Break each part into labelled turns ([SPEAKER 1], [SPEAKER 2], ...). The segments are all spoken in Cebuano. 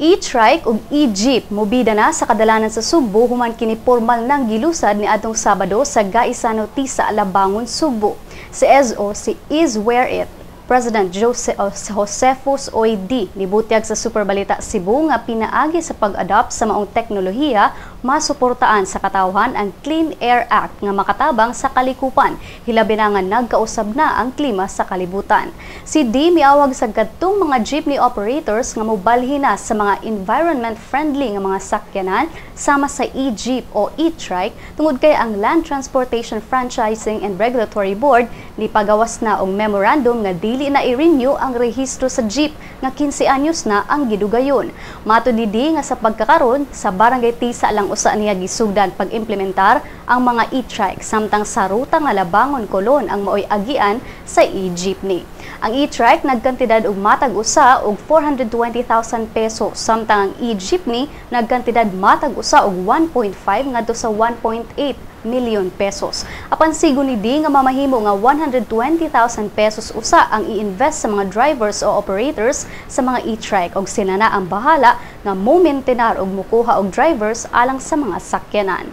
[SPEAKER 1] E-trike ug e-jeep mobida na sa kadalanan sa Sugbo human kini pormal nang gilusad ni adtong Sabado sa Gaisano Tisa, Labangon, Sugbo. Si SO si Is Wear It President Josephus Oy Dy nibutyag sa Superbalita Cebu nga pinaagi sa pag-adopt sa maong teknolohiya, masuportaan sa katawhan ang Clean Air Act nga makatabang sa kalikupan, hilabi na nga nagkausab na ang klima sa kalibutan. Si Dy miawag sa kadtong mga jeepney operators nga mobalhin na sa mga environment friendly nga mga sakyanan sama sa e-jeep o e-trike tungod kay ang Land Transportation Franchising and Regulatory Board ni pagawas na og memorandum nga dili na i-renew ang rehistro sa jeep nga 15 anyos na ang gidugayon. Matud ni Dy nga sa pagkakaron sa Barangay Tisa lang usa niya gisugdan pag-implementar ang mga e-trike, samtang sa ruta nga Labangon Colon ang maoy agian sa e-jeepney. Ang e-trike nagkantidad og matag usa og 420,000 pesos, samtang ang e-jeepney nagkantidad matag usa og 1.5 ngadto sa 1.8 milyon pesos. Apan sigo ni Dy nga mamahimo nga 120,000 pesos usa ang i-invest sa mga drivers o operators sa mga e-trike og sila na ang bahala nga mo-maintenar og mukuha og drivers alang sa mga sakyanan.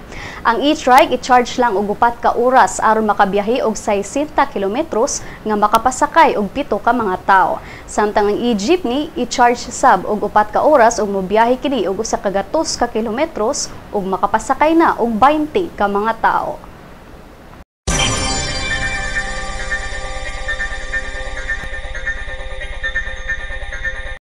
[SPEAKER 1] Ang e-trike i-charge lang og 4 ka oras aron makabiyahe og 60 kilometros nga makapasakay og 7 ka mga tawo. Samtang ang e-jeepney i-charge sab og 4 ka oras ug mobiyahe kini og 100 ka kilometros ug makapasakay na og 20 ka mga tao.